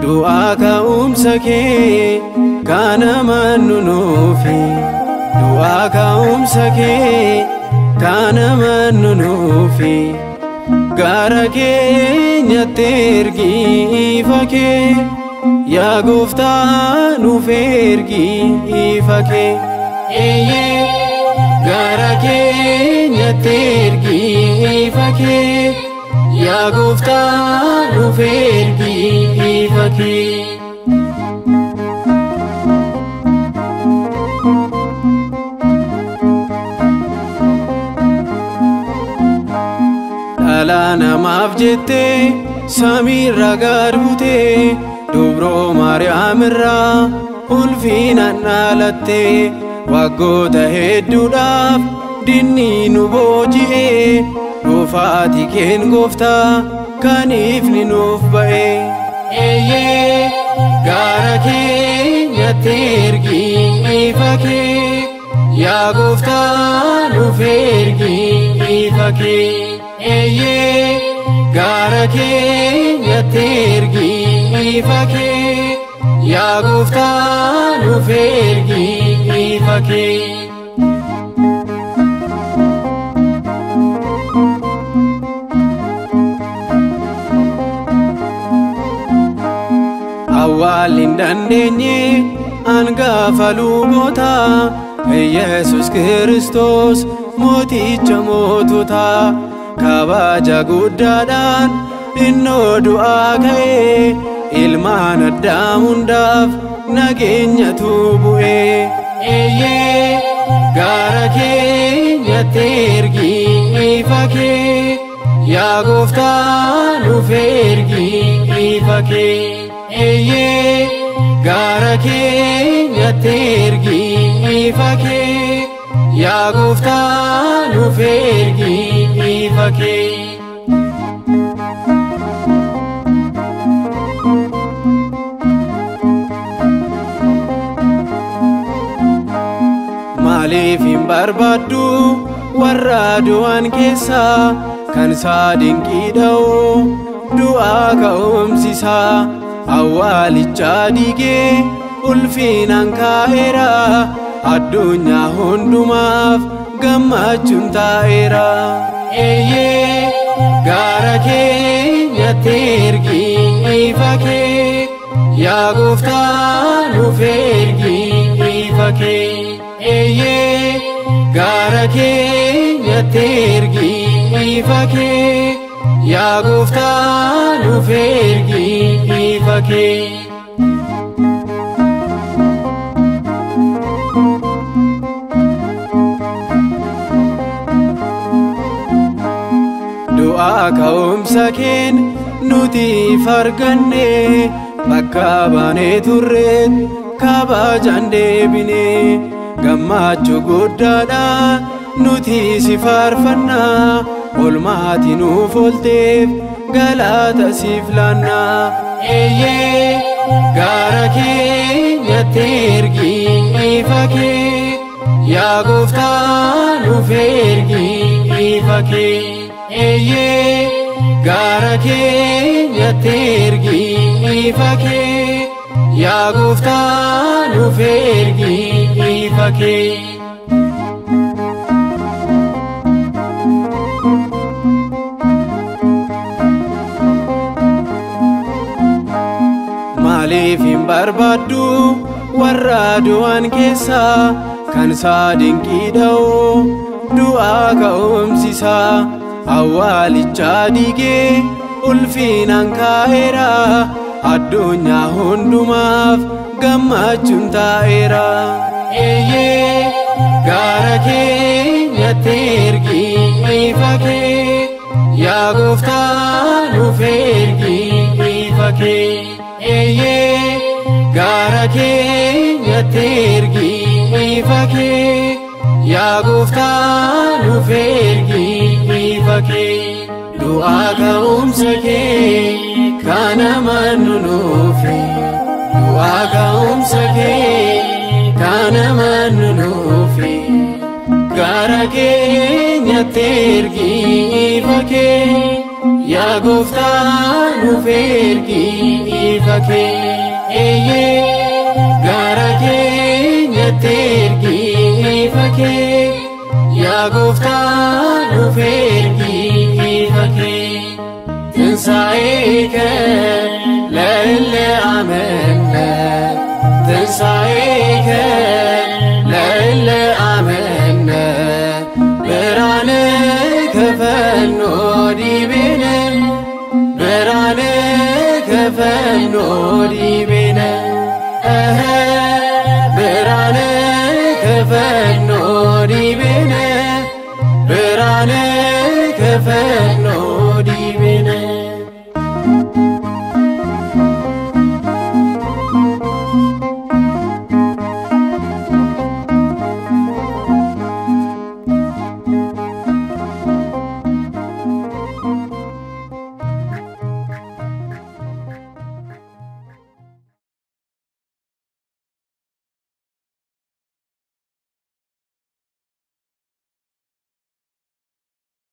Du'aa ka'umsa kee kana mannu nuufi, du'aa ka'umsa kee kana mannu nuufi, gara keenyatti ergi ifa kee, yaa gooftaa nuuf ergi ifa kee. Eeyyee gara keenyatti ergi ifa kee, yaa gooftaa nuuf ergi ifa kee. Dhala namaaf jettee samiirra gad buutee, dubroo Maariyaam irraa ulfinaan dhalattee, waggoota hedduudhaaf dinni nu booji'ee, dhufaatii keen gooftaa kan ifni nuuf ba'e. Eeyyee gara keenyatti ergi ifa kee, yaa gooftaa nuuf ergi ifa kee. Eeyyee gara keenyatti ergi ifa kee, yaa gooftaa nuuf ergi ifa kee. Awwaalli hin dandeenye hangafa lubootaa, Iyesuus Kiristoos mooticha moototaa, kabaja guddaadhaan innoo du'aa ka'ee, ilmaan Addaam hundaaf nageenyatu bu'e. Eeyyee gara keenyatti ergi ifa kee, yaa gooftaa nuuf ergi ifa kee. Eeyyee gara keenyatti ergi ifa kee, yaa gooftaa nuuf ergi ifa kee. Maaliif hin barbaaddu warra du'an keessaa kan isaa dinqii dha'u du'aa ka'umsisaa, awwaalicha diigee ulfinaan kaa'eera, addunyaa hundumaaf gammachuun taa'eera. Eeyyee gara keenyatti ergi ifa kee, yaa gooftaa nuuf ergi ifa kee. Eeyyee gara keenyatti ergi ifa kee, yaa gooftaa nuuf ergi ifa kee. Du'aa ka'umsa keen nuti farganne, bakka baanee turreet kabajaan deebine, gammachuu guddaadhaan nuti si faarfannaa, olmaati nuuf oolteef galata siif laannaa. Eeyyee gara keenyatti ergi ifa kee, yaa gooftaa nuuf ergi ifa kee. Eeyyee gara keenyatti ergi ifa kee, yaa gooftaa nuuf ergi ifa kee. Maaliif hin barbaaddu warra du'an keessaa kan isaa dinqii dha'u du'aa ka'umsisaa, awwaalicha diigee ulfinaan kaa'eera, addunyaa hundumaaf gammachuun taa'eera. Eeyyee, gara keenyatti ergi ifa kee, yaa gooftaa nuuf ergi ifa kee. Eeyyee, gara keenyatti ergi ifa kee, yaa gooftaa nuuf ergi ifa kee. Du'aa ka'umsa kee kan amannu nuufi, du'aa ka'umsa kee kan amannu nuufi. Gara keenyatti ergi ifa kee, yaa gooftaa nuuf ergi ifa kee. Eeyyee, gara keenyatti ergi ifa kee, yaa gooftaa nuuf ergi ifa kee. ትንሣኤከ ለእለ አመነ፣ ትንሣኤከ ለእለ አመነ፣ ብርሃነ ከፈኖ ዲቤነ፣ ብርሃነ ከፈኖ ዲቤነ፣ እኸ ብርሃነ ከፈኖ ዲቤነ፣ ብርሃነ ከፈኖ